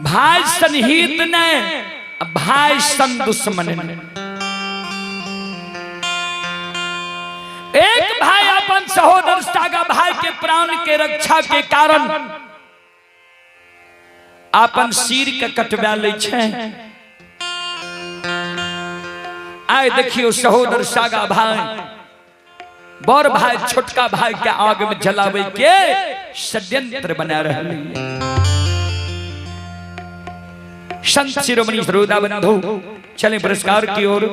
भाई सनहित ने, भाई सन दुश्मन ने। एक भाई अपन सहोदर सागा भाई के प्राण के रक्षा के कारण अपन सिर के कटवा लै छै। आइ देखियो सहोदर सागा भाई बड़ भाई छोटका भाई के आग में जलावे के षड्यंत्र बना रहे। संत शिरोमणि श्रोता बंधु, चले पुरस्कार की ओर।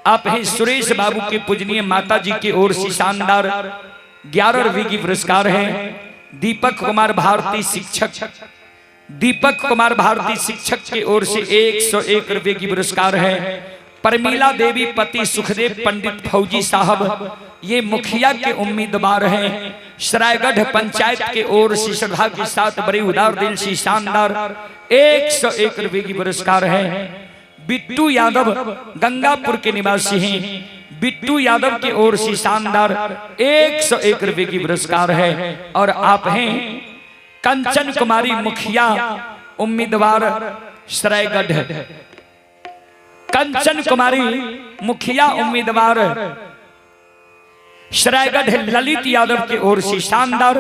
आप हैं सुरेश बाबू के पूजनीय माता जी की ओर से शानदार 11 रुपये की पुरस्कार है। दीपक कुमार भारती शिक्षक, दीपक कुमार भारती शिक्षक की ओर से 101 रुपये की पुरस्कार है। परमीला देवी पति सुखदेव पंडित फौजी साहब, ये मुखिया के उम्मीदवार हैं। सरायगढ़ पंचायत के ओर से श्रद्धा के साथ बड़े उदार दिल से शानदार 101 रुपये की पुरस्कार है। बिट्टू यादव गंगापुर के निवासी हैं, बिट्टू यादव की ओर से शानदार 101 रुपये की पुरस्कार है। और आप हैं कंचन कुमारी मुखिया उम्मीदवार सरायगढ़, कंचन कुमारी मुखिया उम्मीदवार सरायगढ़ ललित यादव की ओर से शानदार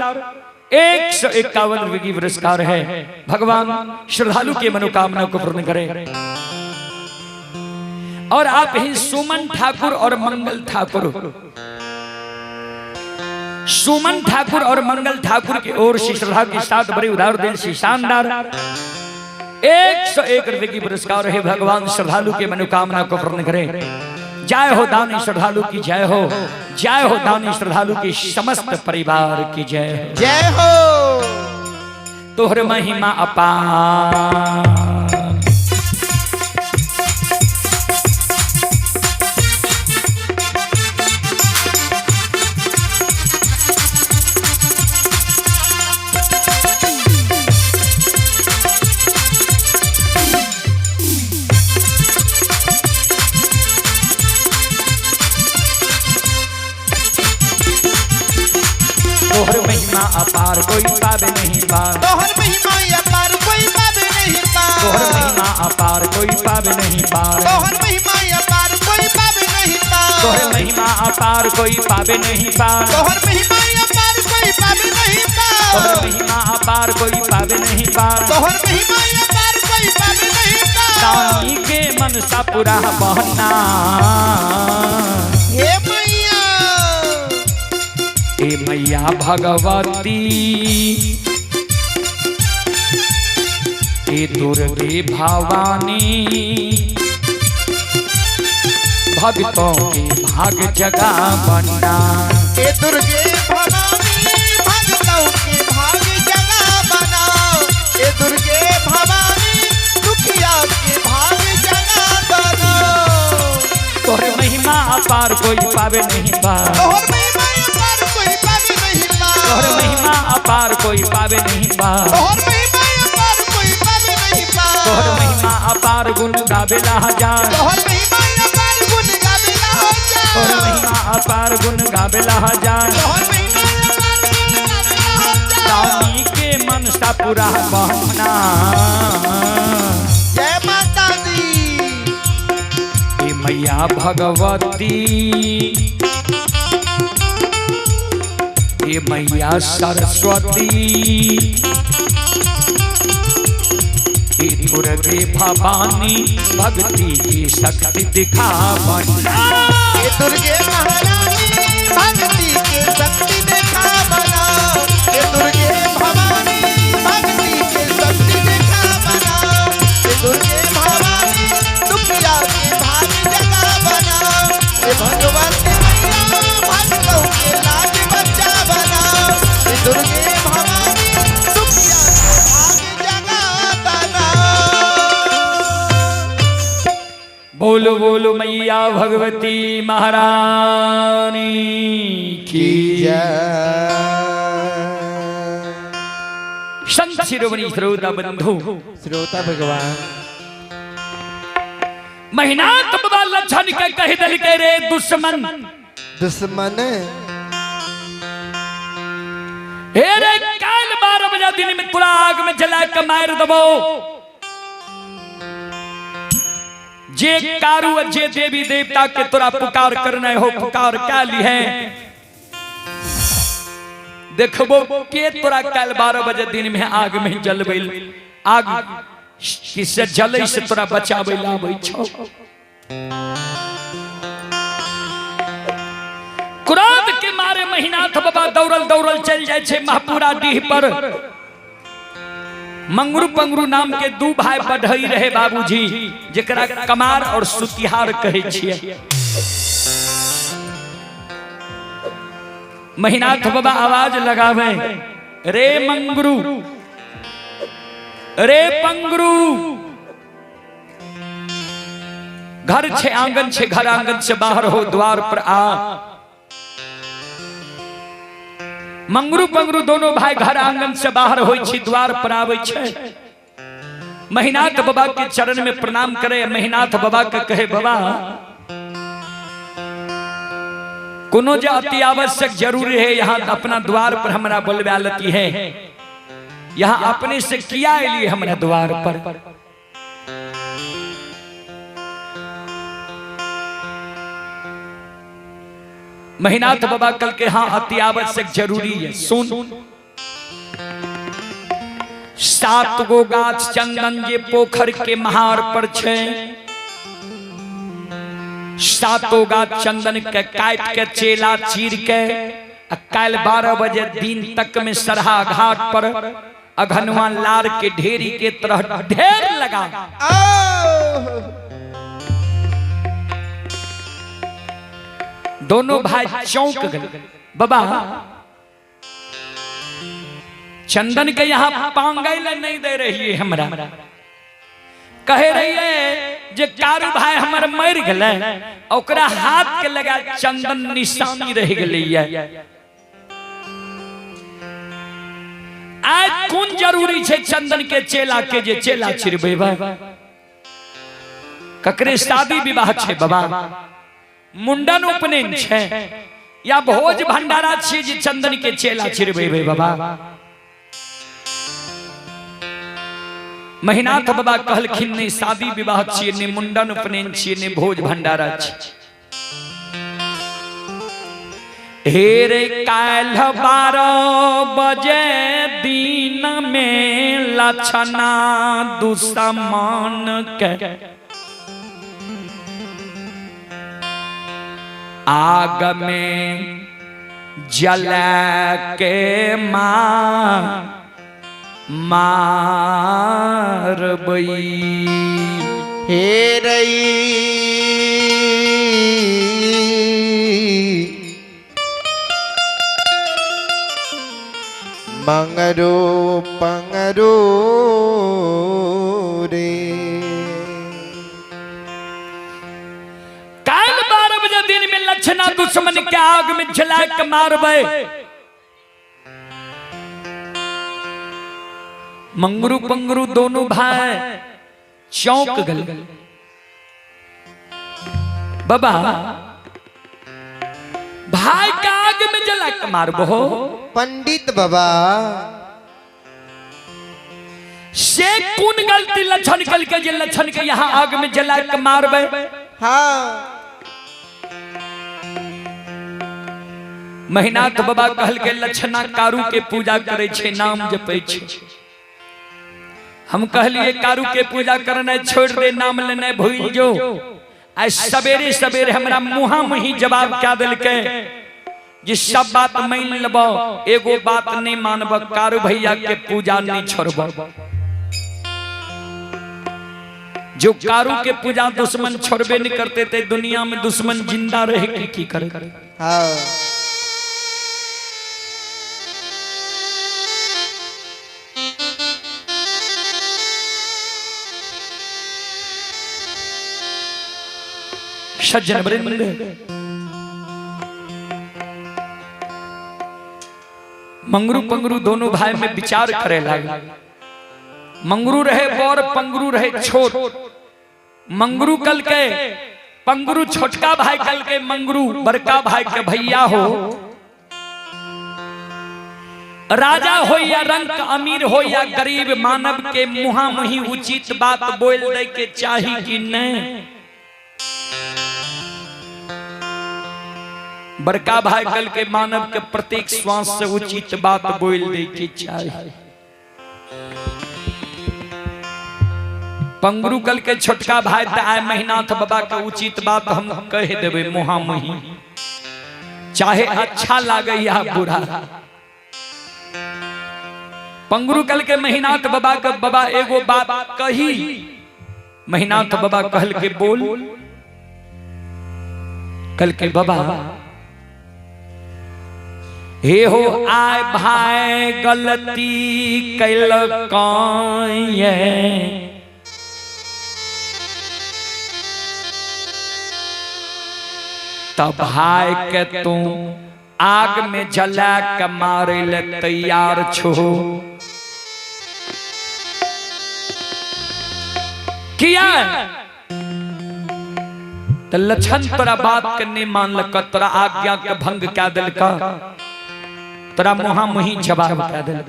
151 रुपये की पुरस्कार है। भगवान श्रद्धालु के मनोकामना को पूर्ण करे। और आप ही सुमन ठाकुर और मंगल ठाकुर, सुमन ठाकुर और मंगल ठाकुर की ओर से श्रद्धा के साथ बड़े उदार दिल से शानदार 101 रुपये की पुरस्कार है। भगवान श्रद्धालु के मनोकामना को पूर्ण करे। जय हो दानी श्रद्धालु की जय हो, जय हो दानी श्रद्धालु की समस्त परिवार की जय हो, जय हो। तोहर महिमा अपार। तोहर महिमा अपार कोई पावे नहीं पार, तोहर महिमा अपार कोई पावे नहीं पार, तोहर महिमा अपार कोई पावे नहीं पार, तोहर महिमा अपार कोई पावे नहीं पार, तोहर महिमा अपार कोई पावे नहीं पार, तोहर महिमा अपार कोई पावे नहीं पार, तोहर महिमा अपार कोई पावे नहीं पार, तोहर महिमा अपार कोई पावे नहीं पार। दानी के मनसा पूरा बहना। हे मैया, ए मैया भगवती, ए दुर्गे भवानी, भक्तों के भाग जगा बना। हे दुर्गे भवानी, भक्तों के भाग जगा बना। हे दुर्गे भवानी, दुखिया के भाग जगा बना। तोहर महिमा अपार कोई पावे नहीं पार, तोहर महिमा अपार कोई पावे नहीं पार, तोहर महिमा अपार कोई पावे नहीं पार, तोहर महिमा अपार कोई पावे नहीं पार, तोहर महिमा अपार गुण गावेला हजार, तोहर महिमा अपार गुण गावेला हजार, तोहर महिमा अपार गुण गावेला हजार, तोहर महिमा अपार गुण गावेला हजार। दानी के मनसा पूरा बहना। जय माता दी। ए मैया भगवती, ए मैया सरस्वती, ए दुर्गे भवानी, भक्ति की शक्ति दिखा बना। हे दुर्गे महारानी, भक्ति के शक्ति देखा बना। हे दुर्गे भवानी, भक्ति के शक्ति देखा बना। हे दुर्गे भवानी, दुखिया के भाग जगा बना। हे भगवती मैया, भक्तों के लाज बच्चा बना। हे दुर्गे भवानी, दुखिया के भाग जगा बना। बोलो बोलो मैया भगवती महारानी की जय। संत शिरोमणि श्रोता बंधु, श्रोता भगवान, महीनाथ बाबा लक्षण के कह दल के रे दुश्मन, दुश्मन, हे रे काल 12 बजे दिन में तुला आग में जला के के मार देबो। जे कारू जे देवी देवता के तोरा पुकार करना हो पुकार क्या ली है। देखबो के तोरा कल 12 बजे दिन में आग में जलबै, आग किसे जलै से तोरा बचाबै लाबै छौ। क्रोध के मारे महिनाथ बाबा दौड़ल दौड़ल चल जाए छे महपुरा डीह पर। मंगरू पंगरू नाम के दू भाई बढ़ई रहे बाबूजी, जेकरा कमार और सुतिहार कहे छिए। महिनाथ बाबा आवाज लगावे, रे मंगरू रे पंगरू, घर छे आंगन छे, घर आंगन से बाहर हो द्वार पर आ। मंगरू पंगरू दोनों भाई घर आंगन से बाहर होई छी, द्वार पर आवे छे। महिनाथ बाबा के चरण में प्रणाम करे। महिनाथ बाबा के कहे, बाबा कोनो जे अति आवश्यक जरूरी है यहाँ अपना द्वार पर हमरा बोलबा लेती है, यहाँ अपने से किया एलिए हमरा द्वार पर। महिनाथ बाबा कल के हाँ अति आवश्यक जरूरी है। सुन, 7 गो गाछ चंदन जे पोखर के महार पर छे, 7 गाछ चंदन के काट के चेला चीर के कल 12 बजे दिन तक में सरहा घाट पर अघनुआ लार के ढेरी के तरह ढेर लगा। दोनों भाई चौंक गए। बाबा चंदन के यहाँ पांगैल नहीं दे रही है हमरा, कहे रही है जे कारू भाई हमर मर गए ओकरा हाथ के लगा चंदन निशानी रह गई है। आज कौन जरूरी छे चंदन के चेला के जे चेला चिरबे बा? ककरे शादी विवाह छे बाबा, मुंडन उपनयन छे या भोज भंडारा छे जे चंदन के चेला चिरबे बाबा? महिनाथ बाबा कहलखिन नहीं शादी विवाह छिए, नहीं मुंडन उपनयन छिए, नहीं भोज भंडारा छिए। हे रे काल 12 बजे दिन में लछना दुश्मन के आग में जला के माँ मारबई। हे रई मंगरो पंगरो रे, काल 12 बजे दिन में लछना दुश्मन के आग में जला के मारबे। मंगरू पंगरू दोनों भाई चौंक गए। बाबा भाई का आग में जला के मारबो? पंडित बाबा से कौन गलती लछन कल के जे लछन के यहाँ आग में जला के मारबे? हाँ। महिनाथ बाबा कहल के लछना कारू के पूजा करे छे, नाम जपे छे। हम कहलिए कारू के पूजा करना छोड़ दे, नाम लेना भूल जो। आज सवेरे सवेरे हमरा मुहा मुही जवाब क्या दिलके जे सब बात मान लेबो, एगो बात नहीं मानब, कारू भैया के पूजा नहीं छोड़ब। जो कारू के पूजा दुश्मन छोड़बे नहीं करते थे, दुनिया में दुश्मन जिंदा रहे के की करे? हाँ। सज्जन वृंद, मंगरू पंगरू दोनों भाई में विचार करे लगे। मंगरू रहे बड़, पंगरू रहे छोट। मंगरू कल के पंगरू छोटका भाई कल के मंगरू बड़का भाई के भैया हो। राजा हो या रंक, अमीर हो या गरीब, मानव के मुहा मुही उचित बात बोल दे के चाही कि नहीं? बड़का भाई कल के मानव के प्रत्येक श्वास से उचित बात बोल दे के चाही। पंगरू कल के छोटका भाई त आए महिनाथ बाबा के उचित बात हम कह देवे मुहा मुही, चाहे अच्छा लागे या बुरा। पंगरू कल के महिनाथ बाबा के बाबा एगो बात कही, महिनाथ बाबा कहल के बोल। कल के बाबा हे हो आए भाई गलती कैल काये, तब भाई के तू आग में जला के मारे ले तैयार छो। किया त लक्षण तोरा बात के नहीं मानलक, तोरा आज्ञा के भंग कै दिलक, तोरा मुहा मुही जवाब कै दिलक।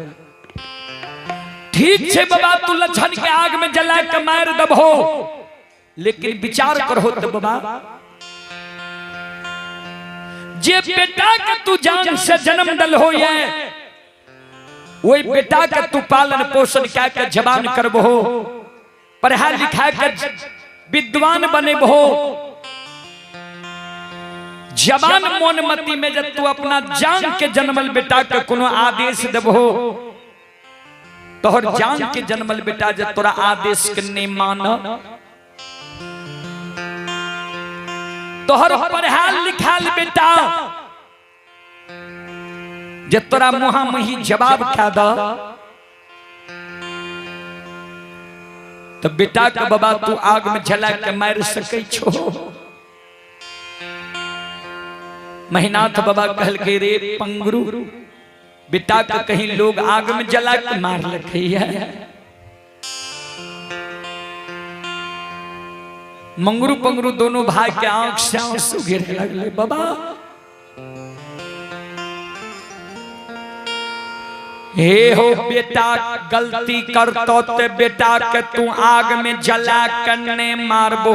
ठीक छे बाबा, तू लक्षण के आग में जला के मार दबहो, लेकिन विचार करहो त बाबा, जे बेटा के तू जान से जन्म दल हो ये, वही बेटा के तू पालन पोषण कै के जवान करबहो, पढ़ा लिखा के विद्वान बनेबहो। जवान मोनमती में जब तू अपना जान के जन्मल बेटा के कोनो आदेश देबहो, तोहर जान के जन्मल बेटा जब तोरा आदेश के नहीं मान, तोहर पढ़ाल लिखाल बेटा जब तोरा मुहा मुही जवाब खा द, तो बेटा के बाबा तू आग में जला के मार सकै छो। महिनाथ बाबा कहल के रे पंगरू, बेटा के कहीं लोग आग में जला के मार लखे है। मंगरू पंगरू दोनों भाई के आंख से आंसू गिरने लगले। बाबा हे हो बेटा गलती करतो ते बेटा के तू आग में जला कन्ने मारबो,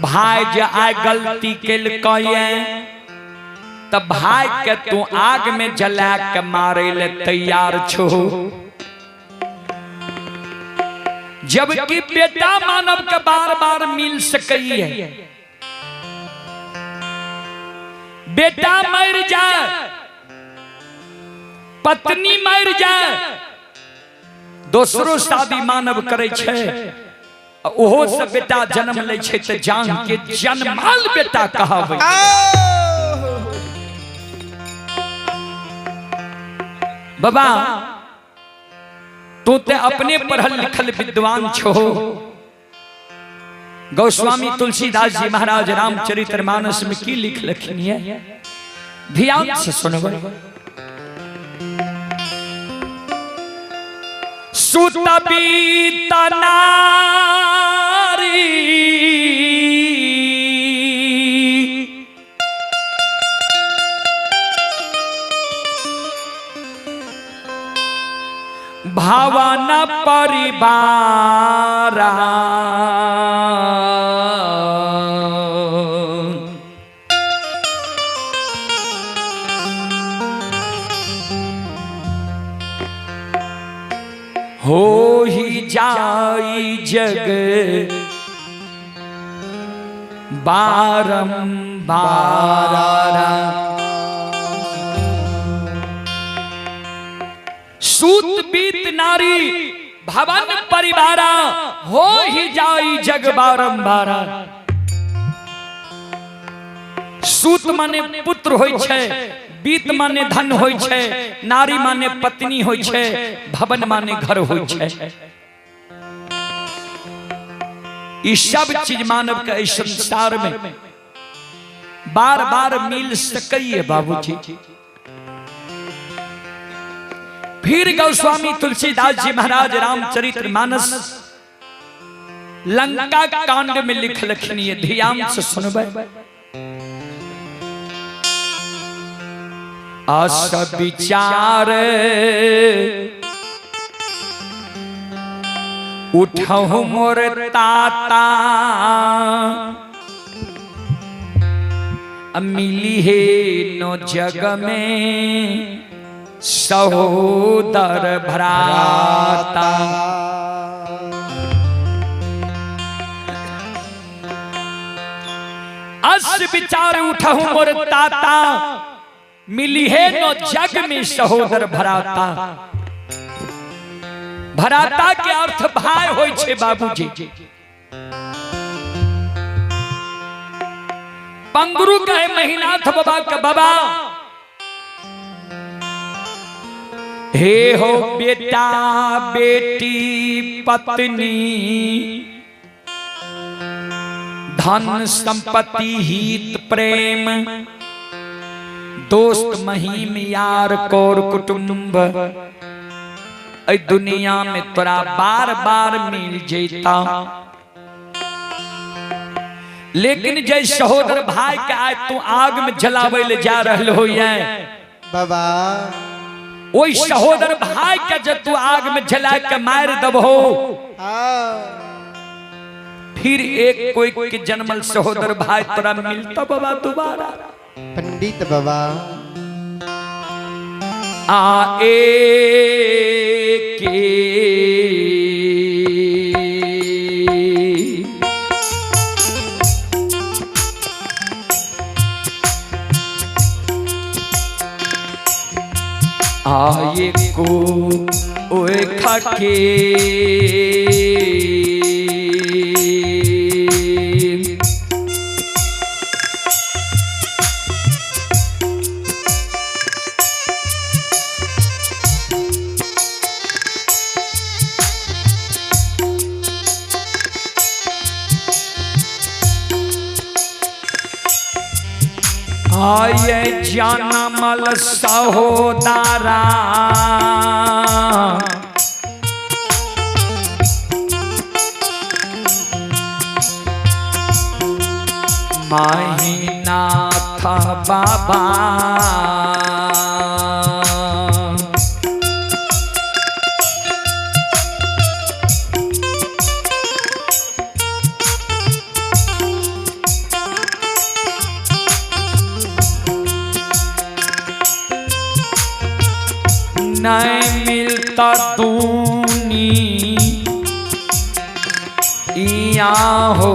भाई जे आय गलती केलकै त भाई के तू आग में जला के मारे ले तैयार छो। जबकि बेटा मानव के बार बार मिल सकई है, बेटा मर जाए, पत्नी मर जाए, दोसरो शादी मानव करे छै, ओहो से बेटा जन्म लै छै त जान के जन्माल बेटा कहाबै। बाबा तू ते अपने पढ़ल लिखल विद्वान छो। गोस्वामी तुलसीदास जी महाराज रामचरितमानस में की लिख लखिन है, ध्यान से सुनबै। सुत बीत नारी भवन परिवारा, हो ही जाई जग बारंबारा। सूत बीत नारी भवन परिवारा, हो ही जाई जग बारंबारा। सूत माने पुत्र होई छै, बीत माने धन होई छै, नारी माने पत्नी होई छै, भवन माने घर होई छै। ई सब चीज मानव के इस संसार में बार बार मिल सकई है बाबूजी। फिर गोस्वामी तुलसीदास जी महाराज रामचरितमानस लंका कांड में लिख लखनी है, ध्यान से सुनबै। अस विचार उठहु मोर ताता, मिली है नो जग में सहोदर भ्राता। अस विचार उठहु मोर ताता, मिली है नो जग में सहोदर भ्राता। भ्राता के अर्थ भाई होय छे बाबूजी। पंगरू कहे महिनाथ बाबा के, बाबा हे हो बेटा बेटी पत्नी धन संपत्ति हित प्रेम दोस्त महीम यार कौर कुटुंब, ऐ दुनिया में तोरा बार बार मिल जेता, लेकिन जय सहोदर भाई के आय तू आग में जलावे ले जा रहल हो बाबा, ओई सहोदर भाई के जब तू आग में जला के मार दबहो, फिर एक कोई के जन्मल सहोदर भाई तोरा मिलता बाबा दोबारा। पंडित बाबा आ ए के आये को ओए खाके आये जानमल सहोदरा, महिनाथ बाबा, नहीं मिलता दूनी इया हो,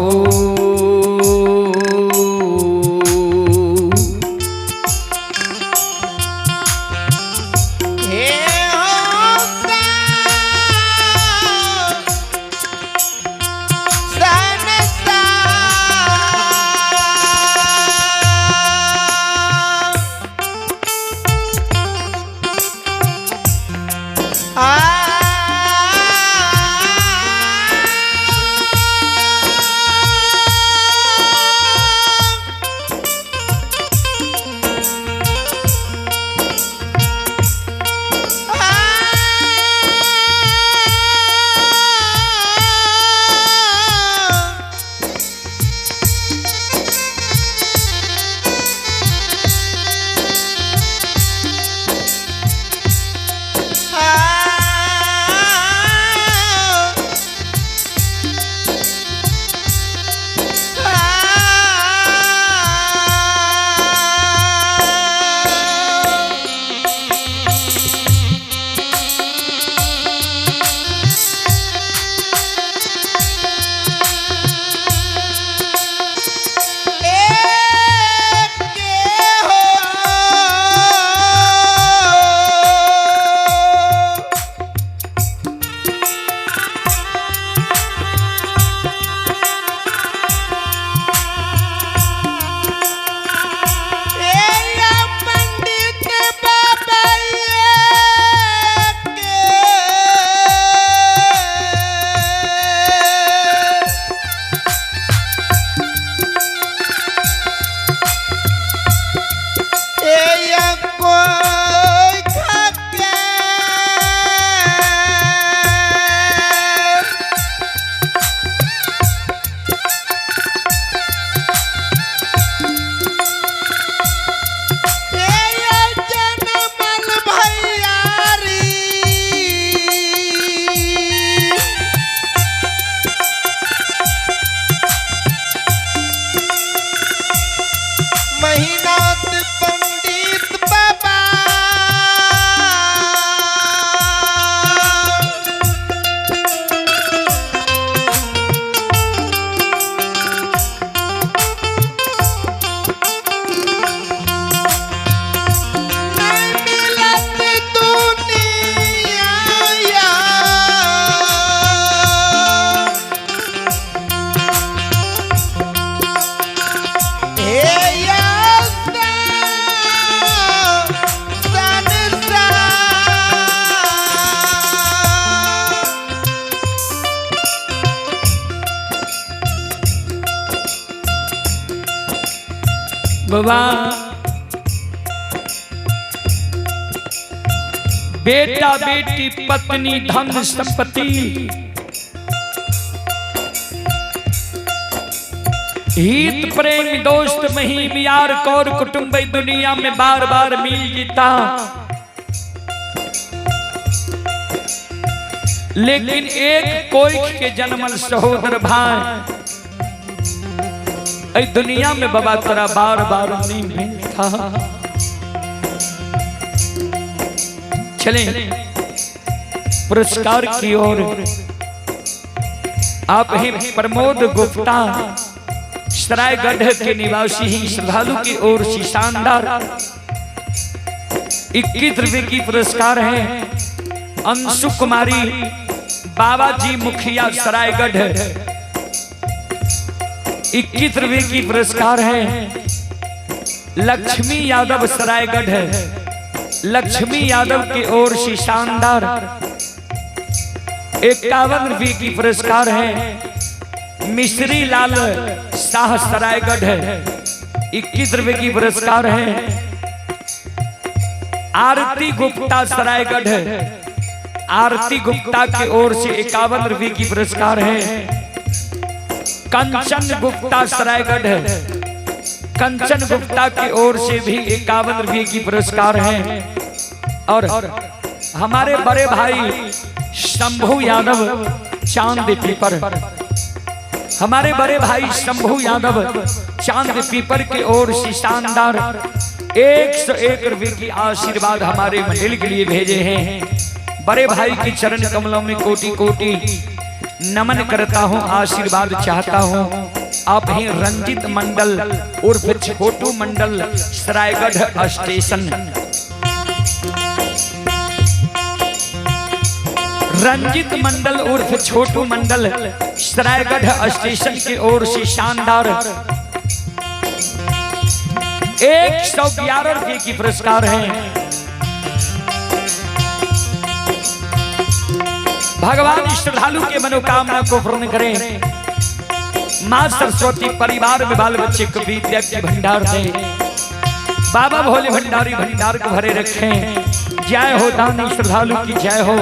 बाबा बेटा बेटी पत्नी धन संपत्ति हित प्रेम दोस्त महीम यार कौर कुटुंब दुनिया में बार बार मिल जीता, लेकिन एक कोई के जन्मल सहोदर भाई ऐ दुनिया में बाबा तोरा बार बार नहीं मिलता। चले पुरस्कार की ओर। आप ही प्रमोद गुप्ता सरायगढ़ के निवासी ही श्रद्धालु की ओर से शानदार 21 रुपए की पुरस्कार है। अंशु कुमारी बाबा जी मुखिया सरायगढ़ 21 रुपए की पुरस्कार है। लक्ष्मी यादव सरायगढ़, लक्ष्मी यादव की ओर से शानदार 51 रुपए की पुरस्कार है। मिश्री लाल शाह सरायगढ़ 21 रुपए की पुरस्कार है। आरती गुप्ता सरायगढ़, आरती गुप्ता की ओर से 51 रुपए की पुरस्कार है। कंचन गुप्ता सरायगढ़, कंचन गुप्ता की ओर से भी 51 रुपए की पुरस्कार है। और हमारे बड़े भाई शंभू यादव चांद पीपर, हमारे बड़े भाई शंभू यादव चांद पीपर की ओर से शानदार 101 रुपए की आशीर्वाद हमारे मंडल के लिए भेजे हैं। बड़े भाई के चरण कमलों में कोटि कोटि नमन करता हूँ, आशीर्वाद चाहता हूँ। आप ही रंजित मंडल उर्फ छोटू मंडल सरायगढ़ स्टेशन, रंजित मंडल उर्फ छोटू मंडल सरायगढ़ स्टेशन की ओर से शानदार 111 रुपए की पुरस्कार है। भगवान श्रद्धालु के मनोकामना को पूर्ण करें। मां सरस्वती परिवार में बाल बच्चे को विद्या के भंडार दें। बाबा भोले भंडारी भंडार को भरे रखें। जय हो दानी श्रद्धालु की जय हो,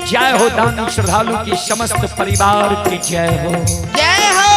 जय हो दानी श्रद्धालु की समस्त परिवार की जय हो, जय हो।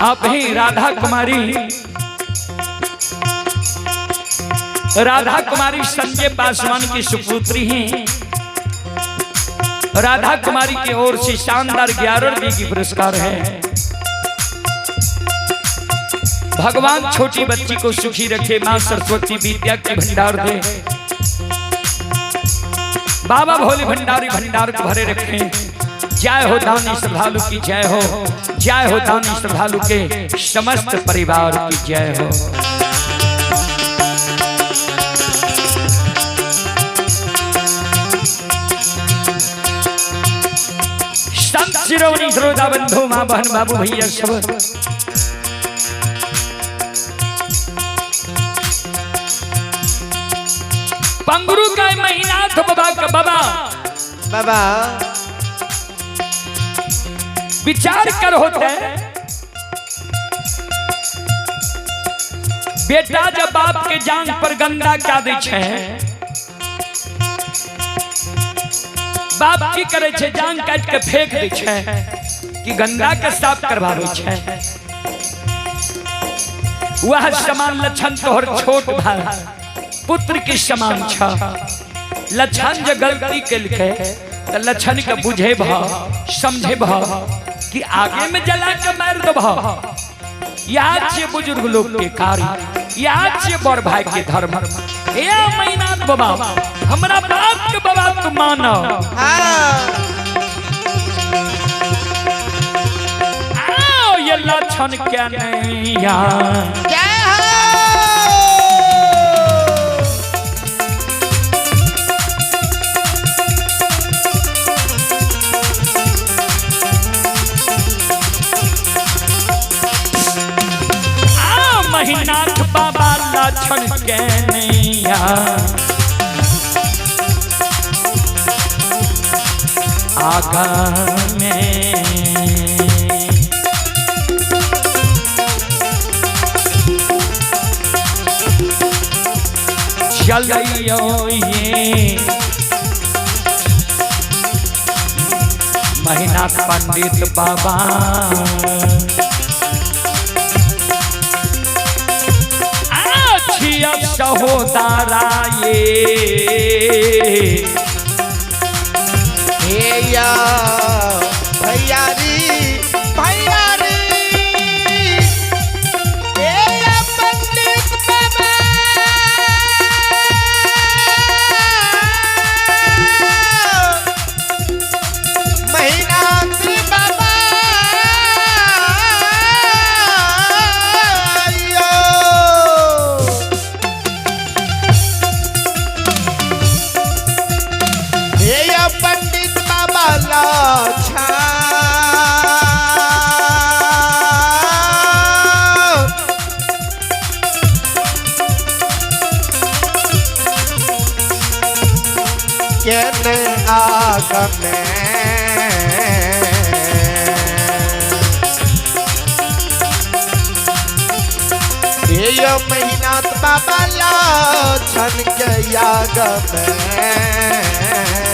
आप ही राधा कुमारी, राधा कुमारी संजय पासवान की सुपुत्री हैं। राधा कुमारी की ओर से शानदार 11 रुपए की पुरस्कार है। भगवान छोटी बच्ची को सुखी रखे, मां सरस्वती विद्या के भंडार दे, बाबा भोले भंडारी भंडार को भरे रखें। जय हो दानी श्रद्धालु की जय हो, जय हो दानी श्रद्धालु के समस्त परिवार की जय हो। शिरोमणि श्रोता बंधु माँ बहन बाबू भैया सब पंगरू का महीना तो बाबा का बाबा बाबा विचार कर होते हैं। बेटा जब बाप के जान पर गंदा क्या दे छे, बाप की करे छे जान काट के फेंक दे छे कि गंदा के साफ करवावे छे। वह समान लक्षण तोहर छोट भाई पुत्र के समान छ। लक्षण जो गलती केलकै त लक्षण के बुझे भ समझे भ कि आगे में जला के मार दो भ। याद छे बुजुर्ग लोग के कार्य, याद छे बड़ भाई के धर्म। ए महीनाथ बाबा हमरा बाप के बाबा तू मानो। आओ ये लक्षण क्या नहीं जय हो। महिनाथ बाबा लक्षण के नैया आगा में चलियो ये महिनाथ पंडित बाबा। सहोदरा ये भैया भैयारी भैयारी ए पंडित बाबा महीनाथ बाबा यो। पंडित बाबा लाछा केने आगमे ये महीनाथ बाबा लाछन के याग में।